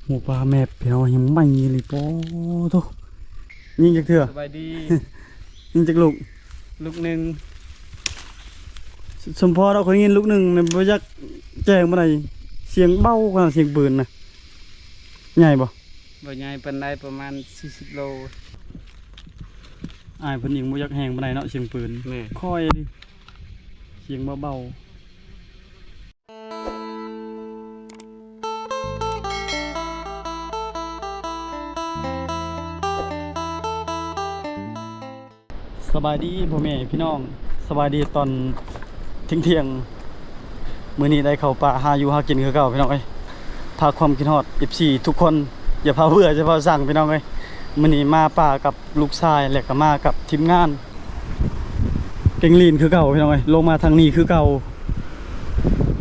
ໝູປ່າແມບພີ່ນ້ອງ ຍັງໃໝ່ອີ່ຫຼີ ປາໂທ້ ຍິງຈັກເທື່ອ? ສະບາຍດີ ຍິງຈັກລູກ? ລູກໜຶ່ງ. ສ- ສົມພໍເນາະ ຂ້ອຍໄດ້ຍິນລູກໜຶ່ງນະ ບໍ່ຢາກແຈ້ງປານໃດ ສຽງເບົາຂະໜາດສຽງປືນນະ. ໃຫຍ່ບໍ່? ບໍ່ໃຫຍ່ປານໃດ ປະມານສີ່ສິບໂລ. ອ້າຍເພິ່ນຍິງບໍ່ຢາກແຮງປານໃດເນາະ ສຽງປືນ. ແມ່ນ. ຄ່ອຍເດ ສຽງເບົາໆ. ສະບາຍດີພໍ່ແມ່ພີ່ນ້ອງ ສະບາຍດີຕອນທ່ຽງໆ. ມື້ນີ້ໄດ້ເຂົ້າປ່າຫາຢູ່ຫາກິນຄືເກົ່າພີ່ນ້ອງເອີຍ. ພາຄວາມຄິດຮອດເອັຟຊີທຸກຄົນ ຢ່າພາເບື່ອ ຢ່າພາຊັງພີ່ນ້ອງເອີຍ. ມື້ນີ້ມາປ່າກັບ ລູກຊາຍ ແລະກະມາກັບທີມງານເກັ່ງລີນຄືເກົ່າພີ່ນ້ອງເອີຍ. ລົງມາທາງນີ້ຄືເກົ່າ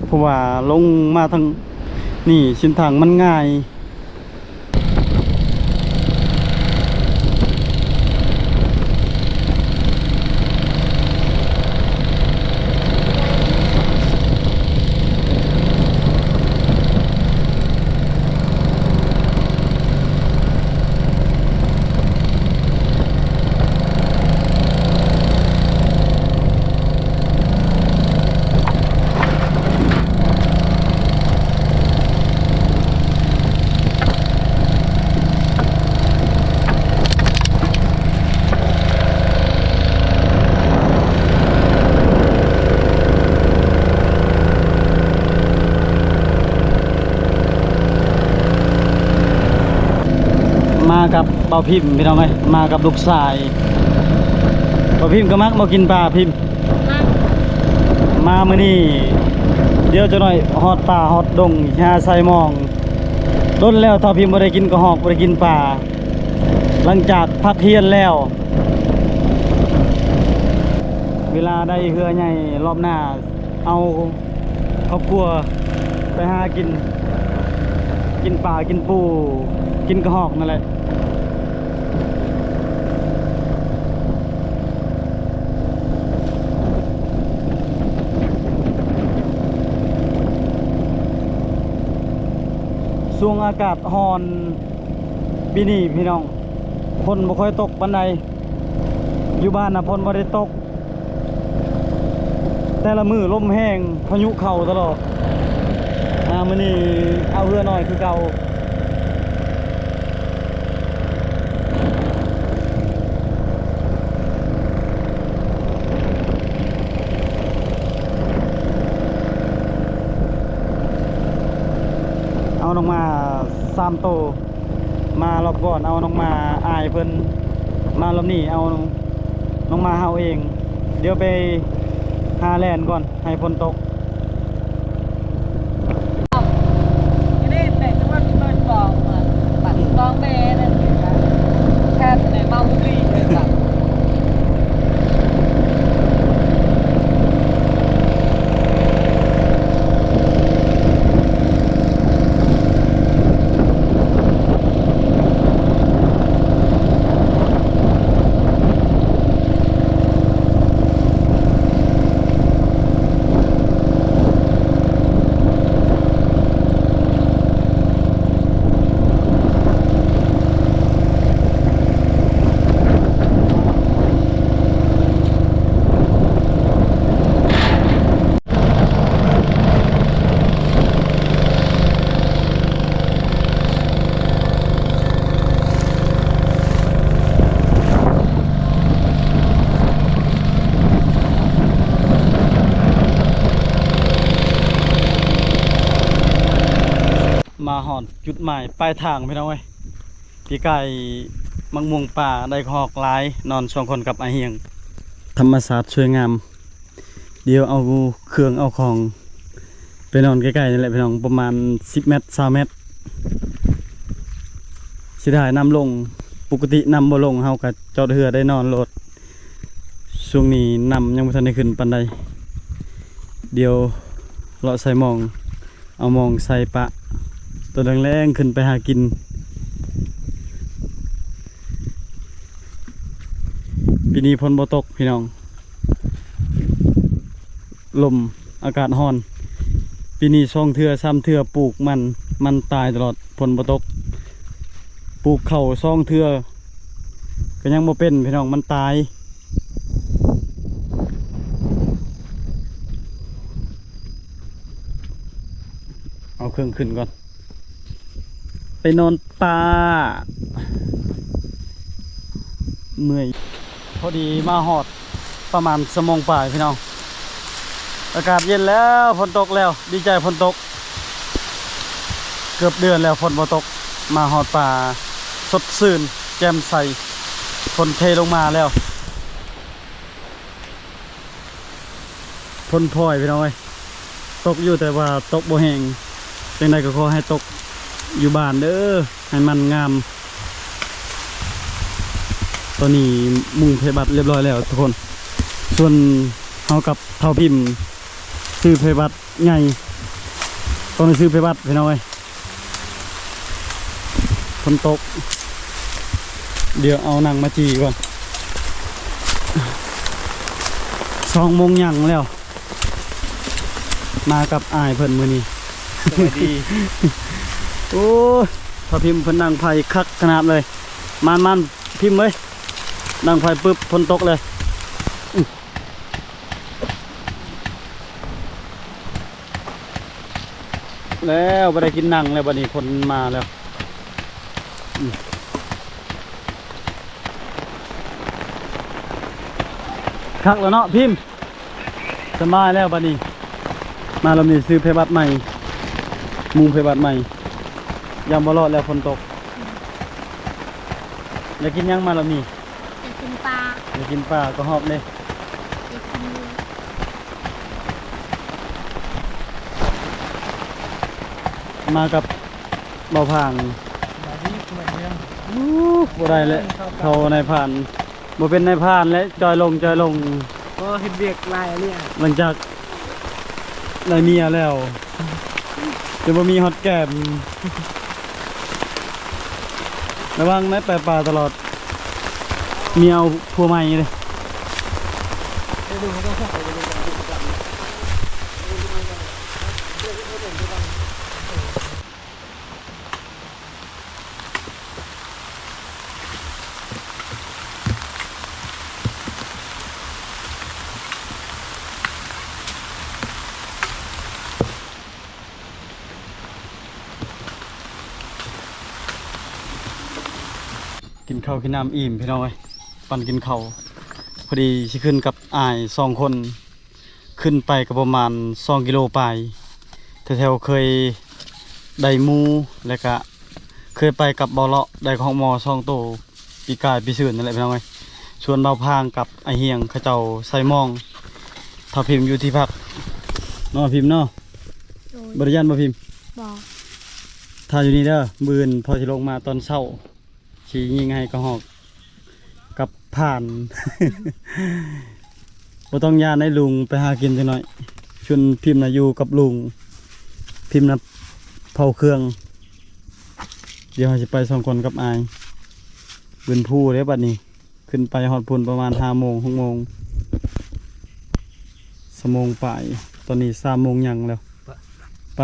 ເພາະວ່າລົງມາທາງນີ້ເສັ້ນທາງມັນງ່າຍ. ມາກັບບ່າວພິມພີ່ນ້ອງເອີຍ ມາກັບລູກຊາຍ. ບ່າວພິມກໍມັກບໍ່ກິນປາພິມ? ມາມື້ນີ້ ດຽວຈັກໜ້ອຍຮອດປ່າຮອດດົງ ຫາໃສ່ມອງ. ດົນແລ້ວເທົ່າພິມບໍ່ໄດ້ກິນກະຮອກ ບໍ່ໄດ້ກິນປາ ຫຼັງຈາກພັກຮຽນແລ້ວ. ເວລາໄດ້ເຮືອໃຫຍ່ລອບໜ້າ ເອົາຄອບຄົວໄປຫາກິນ ກິນປາ ກິນປູ ກິນກະຮອກນັ້ນແຫຼະ. ຊ່ວງອາກາດຮ້ອນປີນີ້ພີ່ນ້ອງ ຝົນບໍ່ຄ່ອຍຕົກປານໃດ ຢູ່ບ້ານນະຝົນບໍ່ໄດ້ຕົກ. ແຕ່ລະມື້ລົມແຮງ ພາຍຸເຂົ້າຕະຫຼອດ. ອາ ມື້ນີ້ເອົາເຮືອໜ້ອຍຄືເກົ່າ. ເອົານ້ອງໝາສາມໂຕ. ມາລອບກ່ອນເອົານ້ອງໝາອ້າຍເພິ່ນ ມາລອບນີ້ເອົານ້ອງໝາເຮົາເອງ. ດຽວໄປຫາແລ່ນກ່ອນ ໃຫ້ຝົນຕົກ. ມາຮອດຈຸດໝາຍປາຍທາງພີ່ນ້ອງເອີຍ. ປີກາຍໝາກມ່ວງປ່າ ໄດ້ຮອກຫຼາຍ ນອນສອງຄົນກັບອາຮຽງ. ທຳມະຊາດສວຍງາມ. ດຽວເອົາເຄື່ອງເອົາຂອງໄປນອນໃກ້ໆນີ້ແຫຼະພີ່ນ້ອງ ປະມານສິບແມັດ ຊາວແມັດ. ເສຍດາຍນ້ຳລົງ ປົກກະຕິນ້ຳບໍ່ລົງ ເຮົາກະຈອດເຮືອໄດ້ນອນໂລດ. ຊ່ວງນີ້ນ້ຳຍັງບໍ່ທັນໄດ້ຂຶ້ນປານໃດ. ດຽວເລາະໃສ່ມອງ ເອົາມອງໃສ່ປະ ຕອນແລງໆຂຶ້ນໄປຫາກິນ. ປີນີ້ຝົນບໍ່ຕົກພີ່ນ້ອງ ລົມ ອາກາດຮ້ອນ. ປີນີ້ສອງເທື່ອສາມເທື່ອປູກມັນ ມັນຕາຍຕະຫຼອດ ຝົນບໍ່ຕົກ. ປູກເຂົ້າສອງເທື່ອກໍຍັງບໍ່ເປັນ ພີ່ນ້ອງ ມັນຕາຍ. ເອົາເຄື່ອງຂຶ້ນກ່ອນ ໄປນອນປ່າ ເມື່ອຍ. ພໍດີມາຮອດປະມານຊົ່ວໂມງປາຍ ພີ່ນ້ອງ ອາກາດເຢັນແລ້ວ ຝົນຕົກແລ້ວ ດີໃຈຝົນຕົກ ເກືອບເດືອນແລ້ວຝົນບໍ່ຕົກ. ມາຮອດປ່າ ສົດຊື່ນແຈ່ມໃສ ຝົນເທລົງມາແລ້ວ. ຝົນພອຍ ພີ່ນ້ອງເອີຍ ຕົກຢູ່ ແຕ່ວ່າຕົກບໍ່ແຮງ. ຈັ່ງໃດກໍຂໍໃຫ້ຕົກຢູ່ບ້ານເດີ້ ໃຫ້ມັນງາມ. ຕອນນີ້ມຸງໄພບັດລຽບຮ້ອຍແລ້ວທຸກຄົນ. ສ່ວນເຮົາກັບທ້າວພິມຊື້ໄພບັດໃຫຍ່ ຕ້ອງໄດ້ຊື້ໄພບັດ ພີ່ນ້ອງເອີຍ. ຝົນຕົກ ດຽວເອົານັ່ງມາຈີ່ກ່ອນ. ສອງໂມງຫຍັງແລ້ວ ມາກັບອ້າຍເພິ່ນມື້ນີ້. ສະບາຍດີ. ໂອ້ຍ ຖ້າພິມເພິ່ນດັງໄຟຄັກຂະໜາດເລີຍ. ມານໆ ພິມເອີຍ ດັງໄຟປຶບ ຝົນຕົກເລີຍ. ແລ້ວບໍ່ໄດ້ກິນນັ່ງແລ້ວ ບັດນີ້ຄົນມາແລ້ວ. ອືມ ຄັກແລ້ວເນາະພິມ ສະບາຍແລ້ວບັດນີ້. ມາລອບນີ້ຊື້ໄພບັດໃໝ່ ມຸງໄພບັດໃໝ່ ຢ້ານບໍ່ລອດແລ້ວຝົນຕົກ. ຢາກກິນຫຍັງມາລອບນີ້? ຢາກກິນປາ. ຢາກກິນປາກະຮອກເດ້. ຢາກກິນ ມາກັບບ່າວພາງ. ສະບາຍດີ ຜູ້ໃຫຍ່ເມືອງ. ໂອ້ ບໍ່ໄດ້ແລ້ວ ເຂົ້ານາຍພານ ບໍ່ເປັນນາຍພານແລ້ວ ຈ່ອຍລົງ ຈ່ອຍລົງ. ກໍເຮັດວຽກຫຼາຍອີ່ຫຼີ. ຫຼັງຈາກໄດ້ເມຍແລ້ວ ຈະບໍ່ມີຮອດແກ້ມ. ລະວັງນະ ໄປປ່າຕະຫຼອດ ເມຍເອົາຜົວໃໝ່ເດ້. ກິນເຂົ້າກິນນ້ຳອີ່ມ ພີ່ນ້ອງເອີຍ ປັນກິນເຂົ້າ. ພໍດີຊິຂຶ້ນກັບອ້າຍສອງຄົນ ຂຶ້ນໄປກໍປະມານສອງກິໂລປາຍ ແຖວໆເຄີຍໄດ້ໝູ ແລ້ວກະເຄີຍໄປກັບເບົາເລາະ ໄດ້ຂອງໝໍສອງໂຕ ປີກາຍປີຊືນນັ້ນແຫຼະ ພີ່ນ້ອງເອີຍ. ສ່ວນບ່າວພາງກັບອ້າຍຮຽງ ເຂົາເຈົ້າໃສ່ມອງ. ຖ້າພິມຢູ່ທີ່ພັກເນາະ ພິມເນາະ. ໂດຍ. ບໍ່ໄດ້ຢ້ານບໍ່ພິມ? ບໍ່. ຖ້າຢູ່ນີ້ເດີ ມື້ອື່ນພໍ່ຊິລົງມາຕອນເຊົ້າ ຊິຍິງໃຫ້ກະຮອກກັບພານ. ບໍ່ຕ້ອງຢ້ານໃດ ລຸງໄປຫາກິນຈັກໜ້ອຍ. ຊົວນພິມນະຢູ່ກັບລຸງ ພິມນະເຜົາເຄື່ອງ. ດຽວເຮົາຊິໄປສອງຄົນກັບອ້າຍ ບຶນພູເດ້ບັດນີ້. ຂຶ້ນໄປຮອດພຸ້ນປະມານຫ້າໂມງ ຫົກໂມງ ຊົ່ວໂມງປາຍ. ຕອນນີ້ສາມໂມງຫຍັງແລ້ວ. ໄປ ໄປ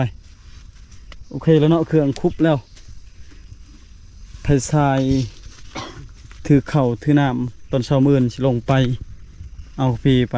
ໂອເຄແລ້ວເນາະ ເຄື່ອງຄຸບແລ້ວ ໄຟສາຍ ຖືເຂົ້າຖືນ້ຳ ຕອນເຊົ້າມື້ອື່ນຊິລົງໄປເອົາພີໄປ.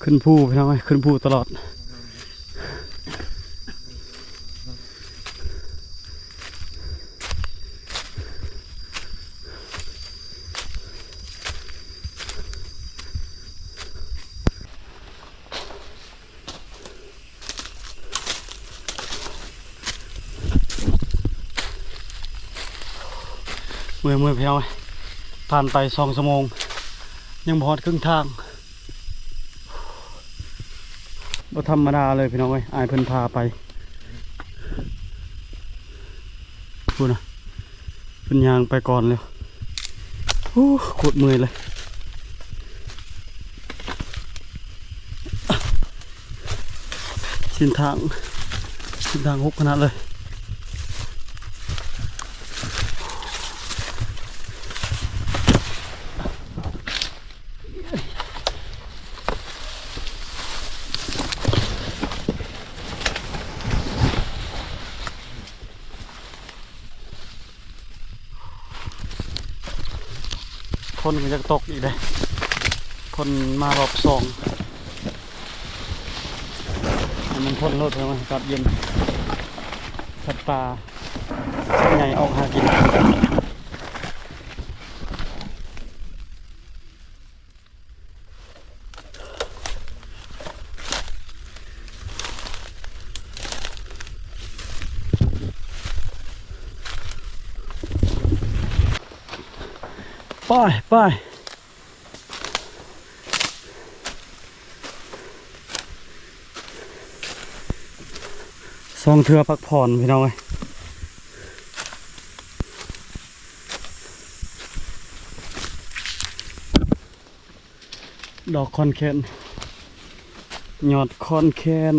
ຂຶ້ນພູ ພີ່ນ້ອງເອີຍ ຂຶ້ນພູຕະຫຼອດ. ໂ ເມື່ອຍໆ ພີ່ນ້ອງເອີຍ ຜ່ານໄປສອງຊົ່ວໂມງ ຍັງບໍ່ຮອດເຄິ່ງທາງ. ບໍ່ທຳມະດາເລີຍພີ່ນ້ອງເອີຍ ອ້າຍເພິ່ນພາໄປ. ພຸ້ນນະ ເພິ່ນຍ່າງໄປກ່ອນແລ້ວ. ໂອ້ ໂຄດເມື່ອຍເລີຍ. ເສັ້ນທາງ ເສັ້ນທາງຮົກຂະໜາດເລີຍ. ຝົນກໍຢາກຕົກອີກເດ້ ຝົນມາຮອບສອງ. ໃຫ້ມັນພົ້ນໂລດ ໃຫ້ມັນອາກາດເຢັນ ສັດປ່າສັດໃຫຍ່ອອກຫາກິນ. ໄປ ໄປ ສອງເທື່ອພັກຜ່ອນພີ່ນ້ອງເອີຍ. ດອກຄອນແຄນ ຍອດຄອນແຄນ.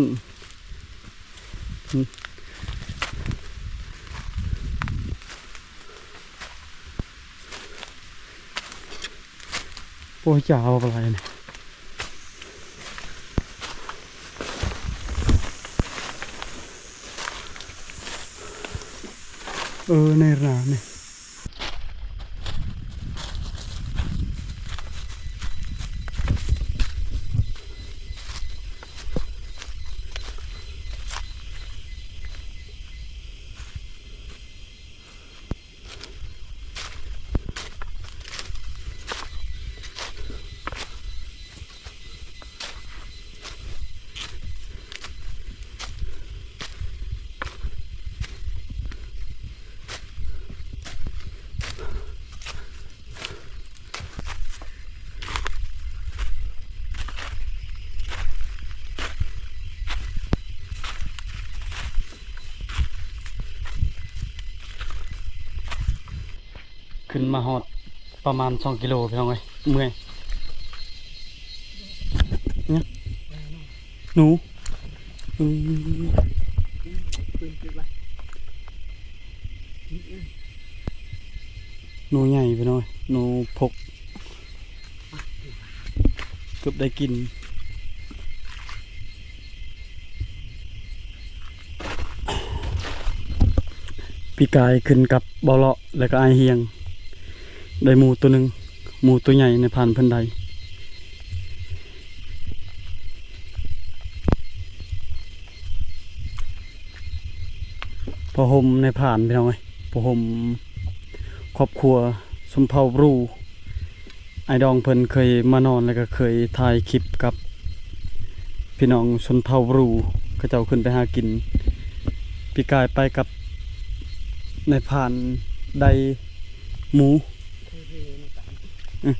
ໂອ້ຍ ຈາວປານໃດນີ້. ເອີ ໃນລາວນີ້ ຂຶ້ນມາຮອດປະມານສອງກິໂລ ພີ່ນ້ອງເອີຍ ເມື່ອຍ. ຫຍັງ? ໜູ. ອືມ ໜູໃຫຍ່ ພີ່ນ້ອງເອີຍ ໜູພົກ. ເກືອບໄດ້ກິນ. ປີກາຍຂຶ້ນກັບເບົາເລາະ ແລ້ວກໍອ້າຍຮຽງ ໄດ້ໝູໂຕໜຶ່ງ ໝູໂຕໃຫຍ່ ໃນພານເພິ່ນໄດ້. ຜ້າຫົ່ມໃນພານ ພີ່ນ້ອງເອີຍ ຜ້າຫົ່ມຄອບຄົວຊົນເຜົ່າບຣູ. ອ້າຍດອງເພິ່ນເຄີຍມານອນ ແລ້ວກໍເຄີຍຖ່າຍຄລິບກັບພີ່ນ້ອງຊົນເຜົ່າບຣູ ເຂົາເຈົ້າຂຶ້ນໄປຫາກິນ. ປີກາຍໄປກັບນາຍພານໄດ້ໝູ. ອື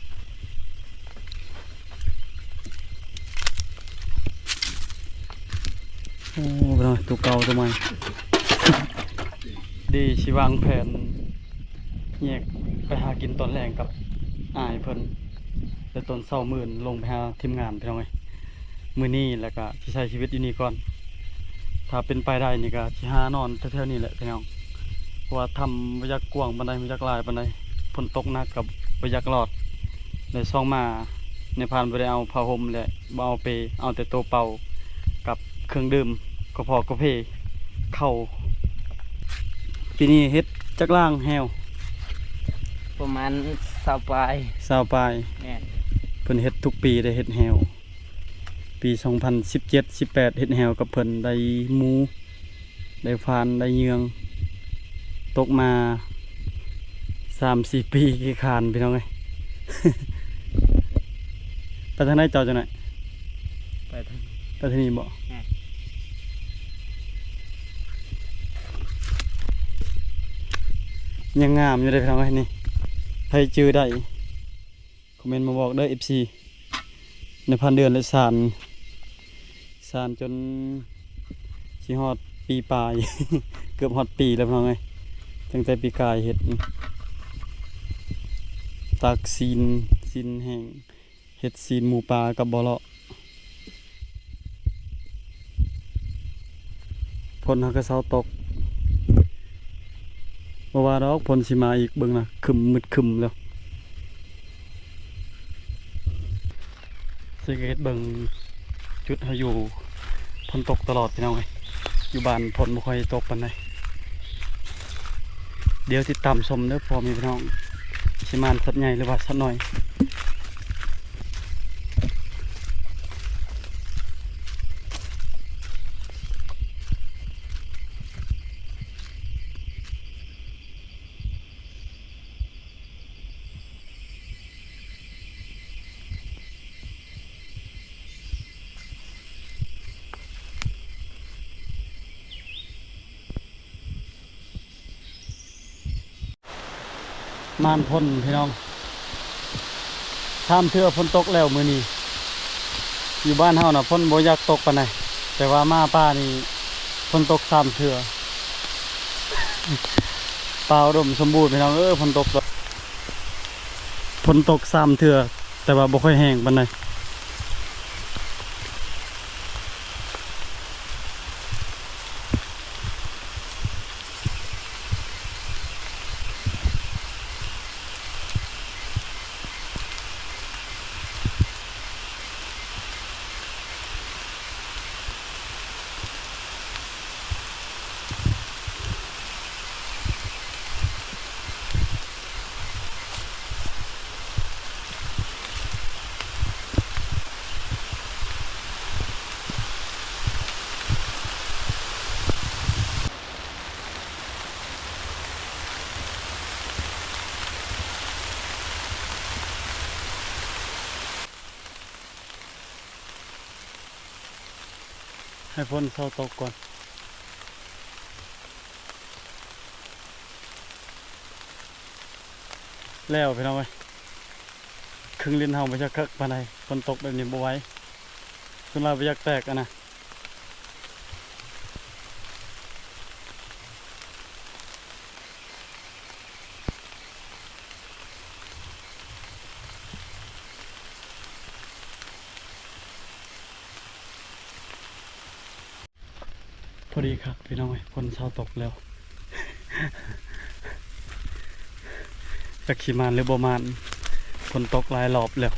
ໂອ້ ພີ່ນ້ອງ ໂຕເກົ່າໂຕໃໝ່. ດີຊິວາງແຜນແຍກໄປຫາກິນຕອນແລງກັບອ້າຍເພິ່ນ ແລະ ຕອນເຊົ້າມື້ອື່ນລົງໄປຫາທີມງານ ພີ່ນ້ອງເອີຍ. ມື້ນີ້ແລ້ວກະຊິໃຊ້ຊີວິດຢູ່ນີ້ກ່ອນ. ຖ້າເປັນໄປໄດ້ນີ້ກະຊິຫານອນແຖວໆນີ້ແຫຼະ ພີ່ນ້ອງ. ເພາະວ່າຖ້ຳບໍ່ຢາກກວ້າງປານໃດ ບໍ່ຢາກຫຼາຍປານໃດ, ຝົນຕົກໜັກກໍບໍ່ຢາກລອດ. ແລະ ຊ່ອງມາ ນາຍພານບໍ່ໄດ້ເອົາຜ້າຫົ່ມ ແລະ ບໍ່ເອົາເປ, ເອົາແຕ່ໂຕເປົ່າກັບເຄື່ອງດື່ມ ກະເພາະກາເຟ ເຂົ້າ. ປີນີ້ເຮັດຈັກລ້າງແຮ້ວ? ປະມານຊາວປາຍ. ຊາວປາຍ. ແມ່ນ. ເພິ່ນເຮັດທຸກປີໄດ້ເຮັດແຮ້ວ. ປີສອງພັນສິບເຈັດ ສິບແປດ ເຮັດແຮ້ວກັບເພິ່ນ ໄດ້ໝູ ໄດ້ຟານ ໄດ້ເຍືອງ. ຕົກມາສາມສີ່ປີຂີ້ຄ້ານ ພີ່ນ້ອງເອີຍ. ໄປທາງໃດເຈົ້າ ຈັ່ງໃດ? ໄປທາງ ໄປທາງນີ້ບໍ? ແມ່ນ. ຍັງງາມຢູ່ເດ້ ພີ່ນ້ອງເອີຍ ນີ້. ໃຜຈື່ໄດ້ ຄອມເມັນມາບອກເດີ ເອັຟຊີ. ໃນພັນເດືອນແລະຊານ ຊານຈົນຊິຮອດປີປາຍ ເກືອບຮອດປີແລ້ວພີ່ນ້ອງເອີຍ. ຕັ້ງແຕ່ປີກາຍເຮັດ ຕັກຊີ້ນ ຊີ້ນແຫ້ງ ເຮັດຊີ້ນໝູປ່າກັບບໍ່ເລາະ. ຝົນຫາກະເຊົາຕົກ ບໍ່ວ່າດອກ ຝົນຊິມາອີກ. ເບິ່ງນະ ຄຶ້ມ ມືດຄຶ້ມແລ້ວ. ສັງເກດເບິ່ງຈຸດເຮົາຢູ່ ຝົນຕົກຕະຫຼອດພີ່ນ້ອງເອີຍ. ຢູ່ບ້ານຝົນບໍ່ຄ່ອຍຕົກປານໃດ. ດຽວຕິດຕາມຊົມເດີພໍ່ແມ່ພີ່ນ້ອງ ຊິມານສັດໃຫຍ່ ຫຼືວ່າສັດນ້ອຍ. ມານພົ້ນພີ່ນ້ອງ ສາມເທື່ອຝົນຕົກແລ້ວມື້ນີ້. ຢູ່ບ້ານເຮົານະຝົນບໍ່ຢາກຕົກປານໃດ ແຕ່ວ່າມາປ່ານີ້ຝົນຕົກສາມເທື່ອ. ປ່າອຸດົມສົມບູນພີ່ນ້ອງເອີຍ ຝົນຕົກ ຝົນຕົກສາມເທື່ອ ແຕ່ວ່າບໍ່ຄ່ອຍແຮງປານໃດ. ໃຫ້ຝົນເຊົາຕົກກ່ອນ. ແລ້ວພີ່ນ້ອງເອີຍ ເຄື່ອງຫຼິ້ນເຮົາບໍ່ຢາກຄັກປານໃດ ຝົນຕົກແບບນີ້ບໍ່ໄຫວ. ສ່ວນຫຼາຍບໍ່ຢາກແຕກຫັ້ນນະ. ພໍດີຄັກພີ່ນ້ອງເອີຍ ຝົນເຊົາຕົກແລ້ວ. ຈັກຊິມານຫຼືບໍ່ມານ ຝົນຕົກຫຼາຍລອບແລ້ວ.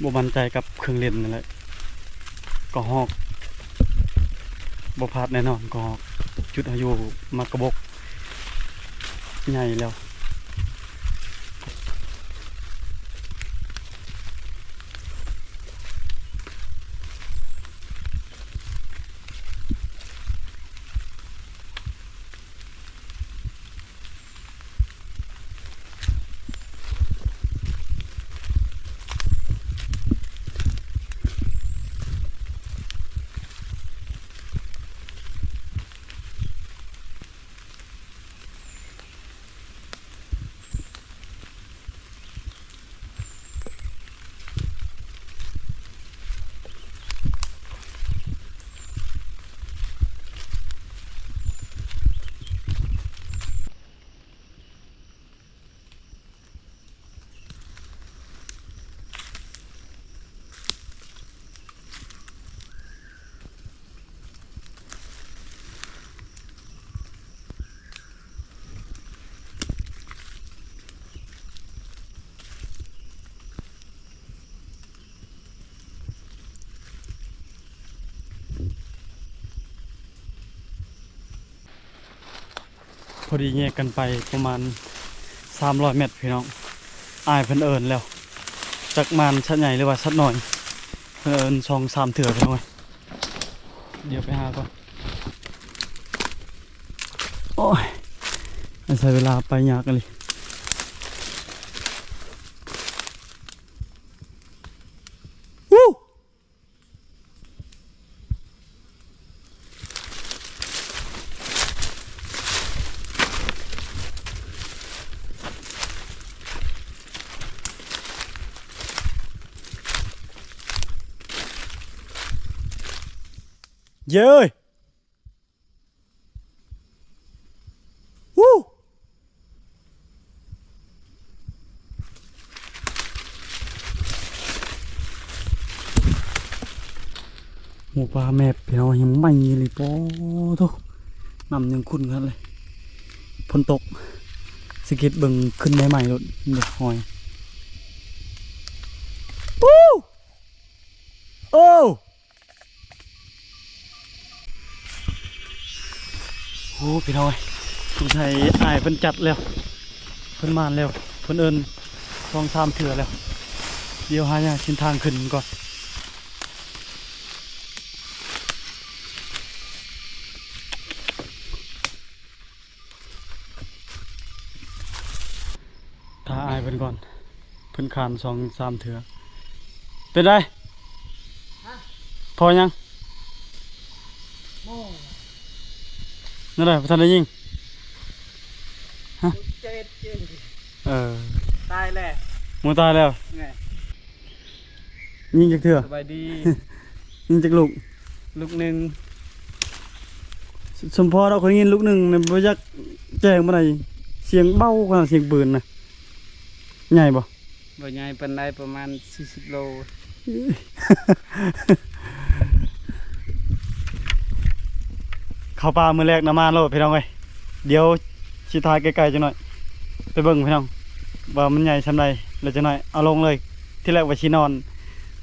ບໍ່ໝັ້ນໃຈກັບເຄື່ອງຫຼິ້ນນັ້ນແຫຼະ ກະຮອກ ບໍ່ພາດແນ່ນອນ ກະຮອກ. ຈຸດເຮົາຢູ່ໝາກກະບົກໃຫຍ່ແລ້ວ. ພໍດີແຍກກັນໄປປະມານສາມຮ້ອຍແມັດພີ່ນ້ອງ. ອ້າຍເພິ່ນເອີ້ນແລ້ວ ຈັກມານສັດໃຫຍ່ ຫຼືວ່າສັດນ້ອຍ ເພິ່ນເອີ້ນສອງສາມເທື່ອພີ່ນ້ອງເອີຍ. ດຽວໄປຫາກ່ອນ. ໂອ້ຍ ໃຊ້ເວລາໄປຍາກອີ່ຫຼີ. ອູ້! ເຢ້ຍ ວູ້ ໝູປ່າແມບ ພີ່ນ້ອງ ຍັງໃໝ່ອີ່ຫຼີ ປາໂທ້ ນ້ຳຍັງຂຸ້ນຂະໜາດເລີຍ. ຝົນຕົກ ສະກິດເບິ່ງ ຂຶ້ນໃໝ່ໆໂລດ ເດ ຫອຍ ວູ້ ໂອ້ ໂອ້ ພີ່ນ້ອງເອີຍ ສົງໄສອ້າຍເພິ່ນຈັດແລ້ວ ເພິ່ນມານແລ້ວ ເພິ່ນເອີ້ນສອງສາມເທື່ອແລ້ວ. ດຽວຫາເສັ້ນທາງຂຶ້ນກ່ອນ. ຖ້າອ້າຍເພິ່ນກ່ອນ ເພິ່ນຄານສອງສາມເທື່ອ. ເປັນໃດ? ພໍຍັງ? ໂອ້ ນັ້ນແຫຼະ ບໍ່ທັນໄດ້ຍິງ. ຮະ? ເຈັບ ເຈັບ ເອີ ຕາຍແລ້ວ ໝູຕາຍແລ້ວ. ແມ່ ຍິງຈັກເທື່ອ? ສະບາຍດີ. ຍິງຈັກລູກ? ລູກໜຶ່ງ. ສົມພໍເນາະ ຂ້ອຍຍິງລູກໜຶ່ງນີ້ ບໍ່ຢາກແຈ້ງປານໃດ ສຽງເບົາຂະໜາດ ສຽງປືນນະ. ໃຫຍ່ບໍ່? ບໍ່ໃຫຍ່ປານໃດ ປະມານສີ່ສິບໂລ. ເຂົ້າປ່າມື້ແລກນະ ມາໂລດ ພີ່ນ້ອງເອີຍ. ດຽວຊິຖ່າຍໄກໆຈັກໜ້ອຍ ໄປເບິ່ງ ພີ່ນ້ອງ ວ່າມັນໃຫຍ່ສ່ຳໃດ ແລ້ວຈັກໜ້ອຍເອົາລົງເລີຍ. ທີແລກວ່າຊິນອນ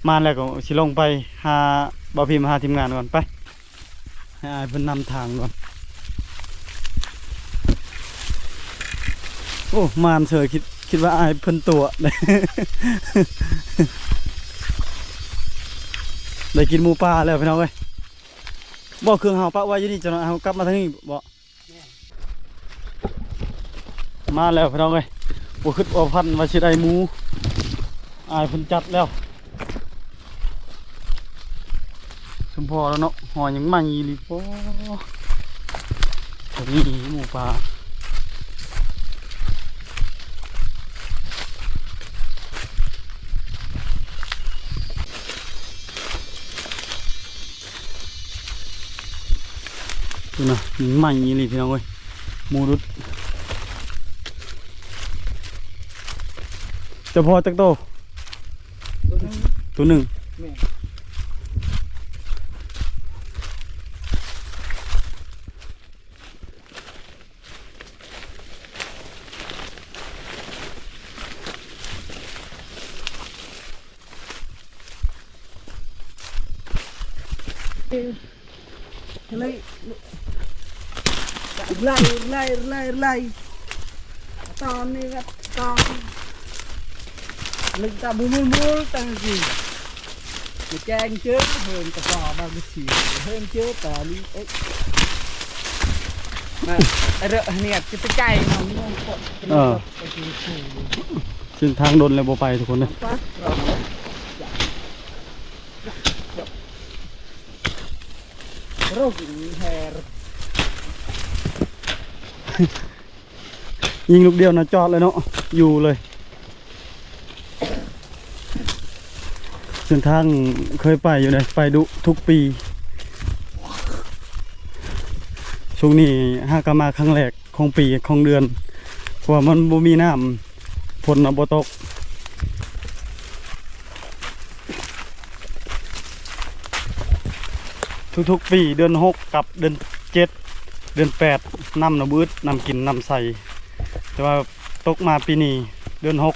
ມາແລ້ວກໍຊິລົງໄປຫາບ່າວພິມ ຫາທີມງານກ່ອນ. ໄປ ໃຫ້ອ້າຍເພິ່ນນຳທາງກ່ອນ. ໂອ້ ມານເສີຍ ຄິດ ຄິດວ່າອ້າຍເພິ່ນຕົວະ ໄດ້ກິນໝູປ່າແລ້ວ ພີ່ນ້ອງເອີຍ. ບໍ່ ເຄື່ອງເຮົາປະໄວ້ຢູ່ນີ້ ຈັກໜ້ອຍເຮົາກັບມາທາງນີ້ບໍ່? ມາແລ້ວ ພີ່ນ້ອງເອີຍ ບໍ່ຄິດບໍ່ຝັນວ່າຊິໄດ້ໝູ ອ້າຍເພິ່ນຈັດແລ້ວ. ສົມພໍແລ້ວເນາະ ຫອຍຍັງໃໝ່ອີ່ຫຼີ. ໂອ້ ຕົງນີ້ໝູປ່າ ພຸ້ນນະ ໃໝ່ອີ່ຫຼີ ພີ່ນ້ອງເອີຍ ໝູດຸດ. ເຈົ້າພໍ່ຈັກໂຕ? ໂຕໜຶ່ງ ໂຕໜຶ່ງ. ແມ່ນ. ໄລ່ ໄລ່ ໄລ່ ໄລ່ ຕອນນີ້ກໍຕອນ ລຶກຕາບູມູນມູນ ຕັ້ງກີ້ ມາແຈ້ງເຈີເພິ່ນກະປອບາກະສີ ເພິ່ນເຈີຕາລີເອັກ ມາເຣາະເນຍດກະຕະໄກເນາະ. ເອີ ເສັ້ນທາງດົນແລ້ວບໍ່ໄປ ທຸກຄົນເດີ. ໂຣກິນແຮ ຍິງລູກດຽວນະ ຈອດເລີຍເນາະ ຢູ່ເລີຍ. ເສັ້ນທາງເຄີຍໄປຢູ່ເດ້ ໄປດຸທຸກປີ. ຊ່ວງນີ້ຫາກະມາຄັ້ງແລກຂອງປີຂອງເດືອນ ເພາະວ່າມັນບໍ່ມີນ້ຳ ຝົນນະບໍ່ຕົກ. ທຸກໆປີເດືອນຫົກກັບເດືອນເຈັດ ເດືອນແປດ ນ້ຳນະບໍ່ອຶດ ນ້ຳກິນນ້ຳໃສ. ແຕ່ວ່າຕົກມາປີນີ້ເດືອນຫົກ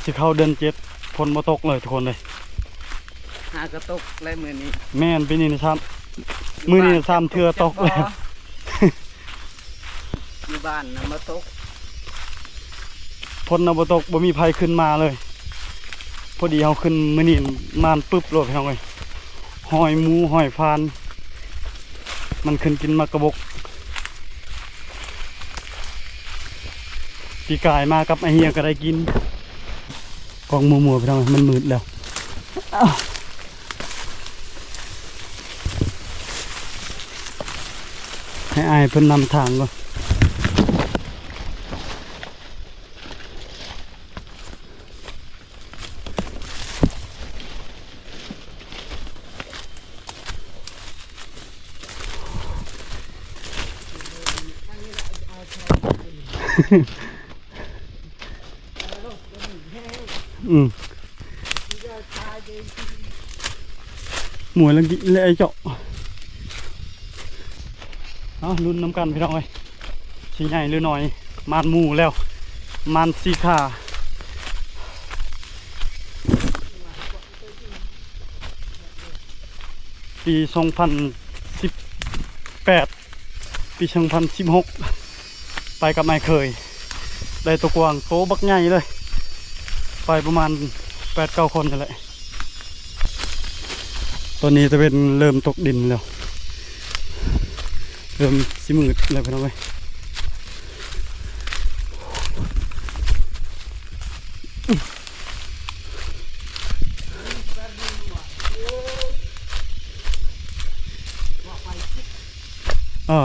ຊິເຂົ້າເດືອນເຈັດ ຝົນບໍ່ຕົກເລີຍ ທຸກຄົນເອີຍ. ຫາກະຕົກແລ້ວມື້ນີ້. ແມ່ນ ປີນີ້ນະ ສາມ ມື້ນີ້ນະ ສາມເທື່ອຕົກແລ້ວ. ຢູ່ບ້ານນະມາຕົກ ຝົນນະບໍ່ຕົກ ບໍ່ມີໃຜຂຶ້ນມາເລີຍ. ພໍດີເຮົາຂຶ້ນມື້ນີ້ ມານປຶບໂລດ ພີ່ນ້ອງເອີຍ. ຮອຍໝູ ຮອຍຟານ ມັນຂຶ້ນກິນໝາກກະບົກ. ປີກາຍມາກັບອາເຮຍກະໄດ້ກິນ. ກ້ອງມົວໆ ພີ່ນ້ອງ ມັນມືດແລ້ວ. ໃຫ້ອ້າຍເພິ່ນນຳທາງກ່ອນ. ໂ ອືມ ໝວຍລະກິແລະໄອ້ເຈາະ. ເອົາ ລຸ້ນນຳກັນພີ່ນ້ອງເອີຍ ຊິໃຫຍ່ຫຼືໜ້ອຍ ມານໝູ່ແລ້ວ ມານສີຂາ. ປີສອງພັນສິບແປດ ປີສອງພັນສິບຫົກ ໄປກັບອ້າຍເຂີຍ ໄດ້ຕົວກວາງໂຕບັກໃຫຍ່ເລີຍ ໄປປະມານແປດເກົ້າຄົນນີ້ແຫຼະ. ຕອນນີ້ຕາເວັນເລີ່ມຕົກດິນແລ້ວ ເລີ່ມຊິມືດແລ້ວພີ່ນ້ອງເອີຍ. ເອີ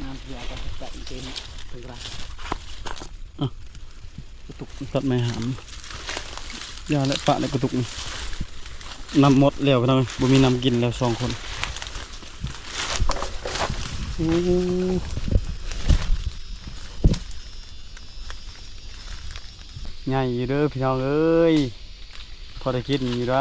ນ້ຳເສຍກໍຈະເປັນຕົວລະ ອ່ະ ກະຕຸກຕັດໄມ້ຫາມ ຢ່າແຫຼະ ປະແຫຼະກະຕຸກນີ້ ນ້ຳໝົດແລ້ວພີ່ນ້ອງ ບໍ່ມີນ້ຳກິນແລ້ວສອງຄົນ. ໂອ້ ໃຫຍ່ຢູ່ເດີພີ່ນ້ອງເອີຍ ພໍໄດ້ກິນຢູ່ໄດ໋.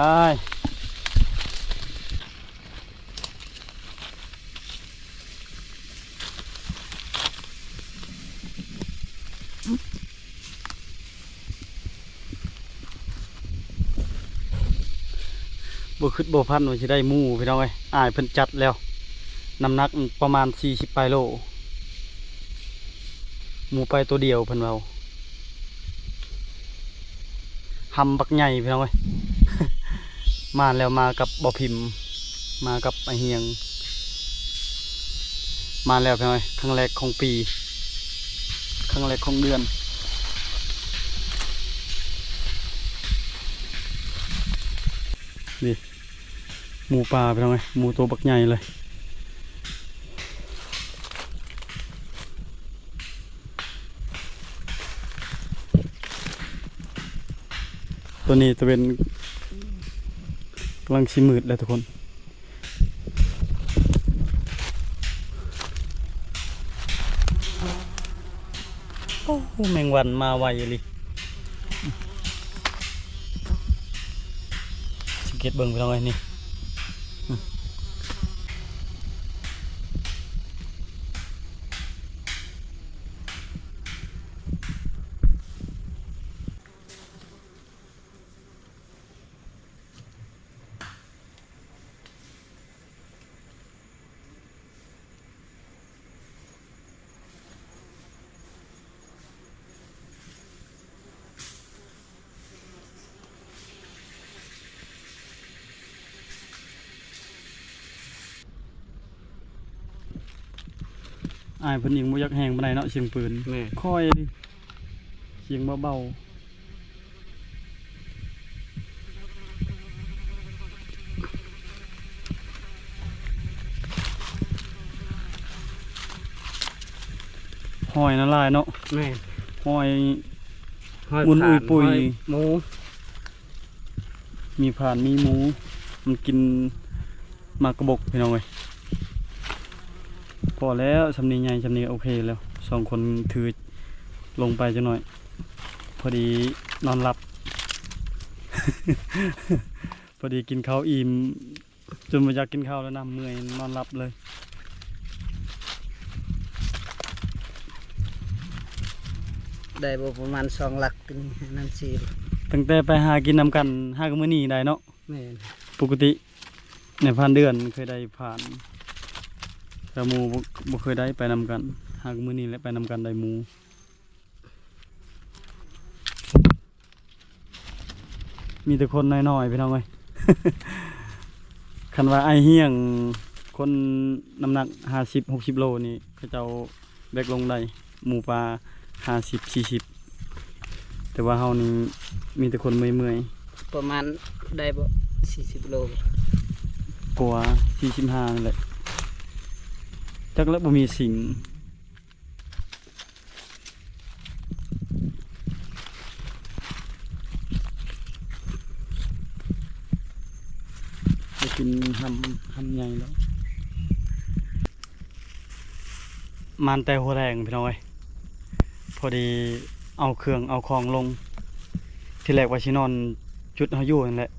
ບໍ່ຄິດບໍ່ຝັນວ່າຊິໄດ້ໝູ່ພີ່ນ້ອງເອີຍ ອ້າຍເພິ່ນຈັດແລ້ວ ນ້ຳໜັກປະມານສີ່ສິບປາຍໂລ ໝູ່ໄປໂຕດຽວເພິ່ນເວົ້າ. ຮຳບັກໃຫຍ່ພີ່ນ້ອງເອີຍ ມາແລ້ວ ມາກັບບໍ່ພິມ ມາກັບອາຮຽງ ມາແລ້ວພີ່ນ້ອງເອີຍ ຄັ້ງແລກຂອງປີ ຄັ້ງແລກຂອງເດືອນ ນີ້ ໝູປ່າພີ່ນ້ອງເອີຍ ໝູໂຕບັກໃຫຍ່ເລີຍ. ຕອນນີ້ຕາເວັນກຳລັງຊິມືດແລ້ວທຸກຄົນ ໂອ້ ແມງວັນມາໄວອີ່ຫຼີ. ສັງເກດເບິ່ງພີ່ນ້ອງເອີຍ ນີ້ ອ້າຍເພິ່ນຍັງບໍ່ຢາກແຮງປານໃດເນາະ ສຽງປືນ ແມ່ນ ຄ່ອຍ ສຽງເບົາໆ. ຫອຍນະຫຼາຍເນາະ ແມ່ນ ຫອຍ ຫອຍ ອຸ່ນອຸຍປຸຍ ຫອຍໝູ ມີຜານມີໝູ ມັນກິນໝາກກະບົກພີ່ນ້ອງເອີຍ. ພໍແລ້ວ ຊ່ຳນີ້ໃຫຍ່ ຊ່ຳນີ້ໂອເຄແລ້ວ ສອງຄົນຖື ລົງໄປຈັກໜ້ອຍ ພໍດີນອນຫຼັບ ພໍດີກິນເຂົ້າອີ່ມ ຈົນບໍ່ຢາກກິນເຂົ້າແລ້ວນະ ເມື່ອຍນອນຫຼັບເລີຍ. ໄດ້ບໍ່ປະມານສອງຫຼັກນີ້ ນັ້ນຊິ ຕັ້ງແຕ່ໄປຫາກິນນຳກັນ ຫາກະມື້ນີ້ໄດ້ເນາະ. ແມ່ນ ປົກກະຕິໃນຜ່ານເດືອນເຄີຍໄດ້ຜ່ານ ແຕ່ໝູ່ບໍ່ ບໍ່ເຄີຍໄດ້ໄປນຳກັນ ຫາກະມື້ນີ້ແຫຼະໄປນຳກັນໄດ້ໝູ່. ມີແຕ່ຄົນນ້ອຍໆ ພີ່ນ້ອງເອີຍ ຄັນວ່າອ້າຍຮຽງ ຄົນນ້ຳໜັກຫ້າສິບ ຫົກສິບໂລນີ້ ເຂົາເຈົ້າແບກລົງໄດ້ ໝູປ່າຫ້າສິບ ສີ່ສິບ ແຕ່ວ່າເຮົານີ້ມີແຕ່ຄົນເມື່ອຍໆ. ປະມານໄດ້ບໍ່ ສີ່ສິບໂລ ກວ່າ ສີ່ສິບຫ້າ ນີ້ແຫຼະ ຈັກແລ້ວ ບໍ່ມີສິງ. ກິນຫຳ ຫຳໃຫຍ່ແລ້ວ. ມາແຕ່ຫົວແລງພີ່ນ້ອງເອີຍ ພໍດີເອົາເຄື່ອງເອົາຂອງລົງ. ທີແລກວ່າຊິນອນຈຸດເຮົາຢູ່ຫັ້ນແຫຼະ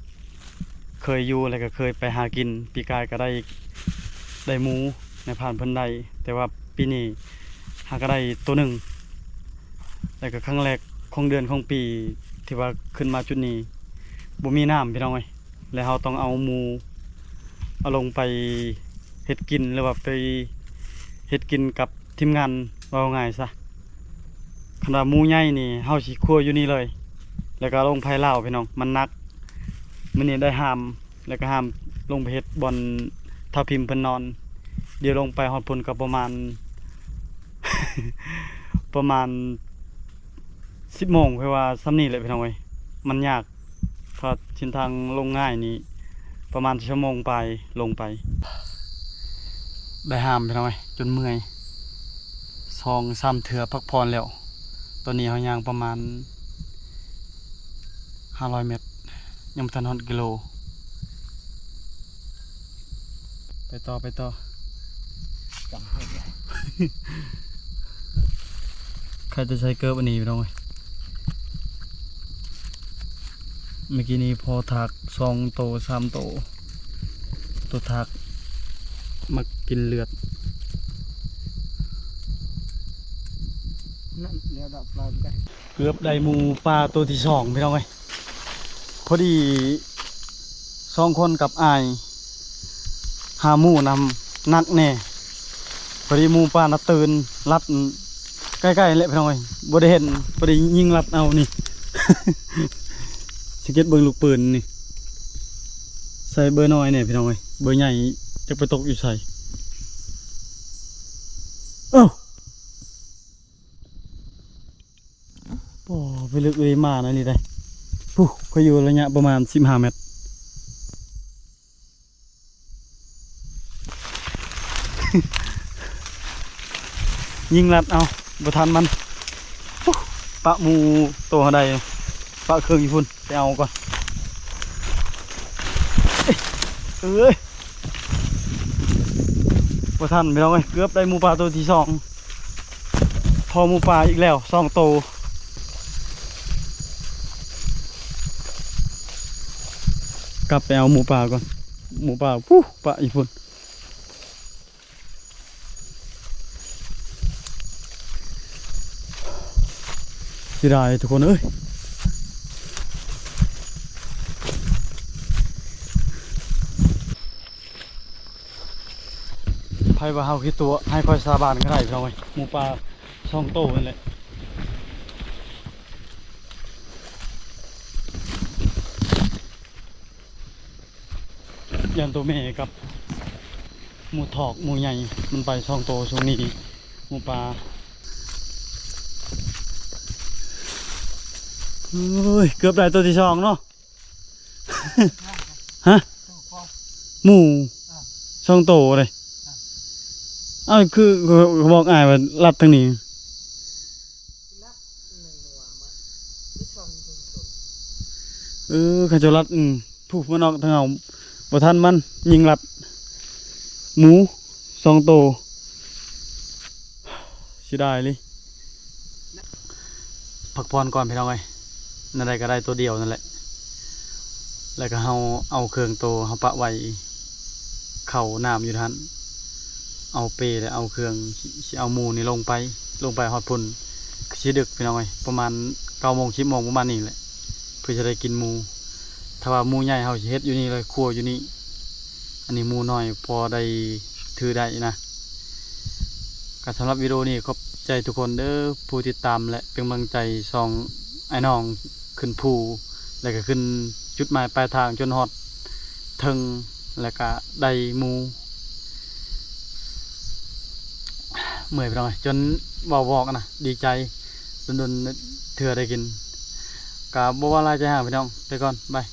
ເຄີຍຢູ່ແລ້ວກໍເຄີຍໄປຫາກິນ ປີກາຍກໍໄດ້ ໄດ້ໝູ ນາຍພານເພິ່ນໄດ້ ແຕ່ວ່າປີນີ້ຫາກໍໄດ້ໂຕໜຶ່ງ ແລ້ວກໍຄັ້ງແລກຂອງເດືອນຂອງປີທີ່ວ່າຂຶ້ນມາຈຸດນີ້ ບໍ່ມີນ້ຳພີ່ນ້ອງເອີຍ ແລ້ວເຮົາຕ້ອງເອົາໝູເອົາລົງໄປເຮັດກິນ ຫຼືວ່າໄປເຮັດກິນກັບທີມງານ ເວົ້າງ່າຍຊະ ຄັນວ່າໝູໃຫຍ່ນີ້ເຮົາຊິຄົວຢູ່ນີ້ເລີຍ ແລ້ວກໍລົງໄຟລາວພີ່ນ້ອງ ມັນໜັກ. ມື້ນີ້ໄດ້ຫາມ ແລ້ວກໍຫາມລົງໄປເຮັດບ່ອນທ້າວພິມເພິ່ນນອນ ດຽວລົງໄປຮອດພຸ້ນກໍປະມານ ປະມານສິບໂມງ ຄືວ່າສ່ຳນີ້ແຫຼະພີ່ນ້ອງເອີຍ ມັນຍາກ ຖ້າເສັ້ນທາງລົງງ່າຍນີ້ປະມານຊົ່ວໂມງປາຍລົງໄປ. ໄດ້ຫາມພີ່ນ້ອງເອີຍ ຈົນເມື່ອຍ ສອງສາມເທື່ອພັກຜ່ອນແລ້ວ. ຕອນນີ້ເຮົາຍ່າງປະມານຫ້າຮ້ອຍແມັດ ຍັງບໍ່ທັນຮອດກິໂລ. ໄປຕໍ່ ໄປຕໍ່ ໃຄແຕ່ໃສ່ເກີບອັນນີ້ພີ່ນ້ອງເອີຍ. ເມື່ອກີ້ນີ້ພໍຖາກສອງໂຕສາມໂຕ ໂຕຖາກມັກກິນເລືອດ. ນັ້ນແລ້ວດອກປາ ເກືອບໄດ້ໝູປ່າໂຕທີສອງພີ່ນ້ອງເອີຍ. ພໍດີສອງຄົນກັບອ້າຍຫາໝູນຳໜັກແດ່ ພໍດີໝູປ່ານະຕື່ນລັດໃກ້ໆແຫຼະພີ່ນ້ອງເອີຍ ບໍ່ໄດ້ເຫັນ ພໍດີຍິງລັດເອົານີ້. ສັງເກດເບິ່ງລູກປືນນີ້ ໃສ່ເບີນ້ອຍແດ່ພີ່ນ້ອງເອີຍ ເບີໃຫຍ່ຈັກໄປຕົກຢູ່ໃສ. ເອົ້າ ໂອ້ ໄປເລິກເລີຍ ມານະນີ້ໄດ໋ ພຸ້ນ ຂ້ອຍຢູ່ໄລຍະປະມານສິບຫ້າແມັດ ຍິງລັດເອົາ ບໍ່ທັນມັນ ພຸ້ນ ປະໝູໂຕເຮົາໄດ້ ປະເຄື່ອງຢູ່ພຸ້ນ ໄປເອົາກ່ອນ. ເອີຍ ບໍ່ທັນພີ່ນ້ອງເອີຍ ເກືອບໄດ້ໝູປ່າໂຕທີສອງ ພໍໝູປ່າອີກແລ້ວສອງໂຕ. ກັບໄປເອົາໝູປ່າກ່ອນ ໝູປ່າ ພຸ້ນ ປະຢູ່ພຸ້ນ. ເສຍດາຍທຸກຄົນເອີຍ ໃຜວ່າເຮົາຂີ້ຕົວະ ໃຫ້ຂ້ອຍສາບານກໍໄດ້ພີ່ນ້ອງເອີຍ ໝູປ່າສອງໂຕນັ້ນແຫຼະ. ຢ້ານໂຕແມ່ກັບໝູຖອກໝູໃຫຍ່ ມັນໄປສອງໂຕຊ່ວງນີ້ ໝູປ່າ. ໂອ້ຍ ເກືອບໄດ້ໂຕທີສອງເນາະ. ຮະ ໝູສອງໂຕເດ້. ເອົ້າ ຄື ຄືບອກອ້າຍວ່າລັດທາງນີ້. ເອີ ເຂົາເຈົ້າລັດ ອືມ ຜູ້ມັນອອກທາງເຮົາ ບໍ່ທັນມັນ ຍິງລັດ ໝູສອງໂຕ ເສຍດາຍເລີຍ. ພັກຜ່ອນກ່ອນພີ່ນ້ອງເອີຍ ແນວໃດກໍໄດ້ໂຕດຽວນັ້ນແຫຼະ ແລ້ວກໍເຮົາເອົາເຄື່ອງໂຕເຮົາປະໄວ້ເຂົ້ານ້ຳຢູ່ຫັ້ນ ເອົາເປ ແລະ ເອົາເຄື່ອງ ຊິ ຊິເອົາໝູນີ້ລົງໄປ ລົງໄປຮອດພຸ້ນ ຄືຊິດຶກພີ່ນ້ອງເອີຍ ປະມານເກົ້າໂມງ ສິບໂມງ ປະມານນີ້ແຫຼະ ເພື່ອຈະໄດ້ກິນໝູ. ຖ້າວ່າໝູໃຫຍ່ເຮົາຊິເຮັດຢູ່ນີ້ເລີຍ ຄົວຢູ່ນີ້ ອັນນີ້ໝູນ້ອຍພໍໄດ້ຖືໄດ້ນະ. ກໍສຳລັບວິດີໂອນີ້ ຂອບໃຈທຸກຄົນເດີ ຜູ້ຕິດຕາມ ແລະ ເປັນກຳລັງໃຈຊ່ອງອ້າຍນ້ອງຂຶ້ນພູ ແລະ ກໍຂຶ້ນຈຸດໝາຍປາຍທາງຈົນຮອດເທິງ ແລະ ກໍໄດ້ໝູ. ເມື່ອຍພີ່ນ້ອງເອີຍ ຈົນເວົ້າບໍ່ອອກນະ ດີໃຈ ດົນໆເທື່ອໄດ້ກິນ. ກໍບໍ່ເວົ້າຫຼາຍໃຈຫ້າງພີ່ນ້ອງ ໄປກ່ອນ ບາຍ.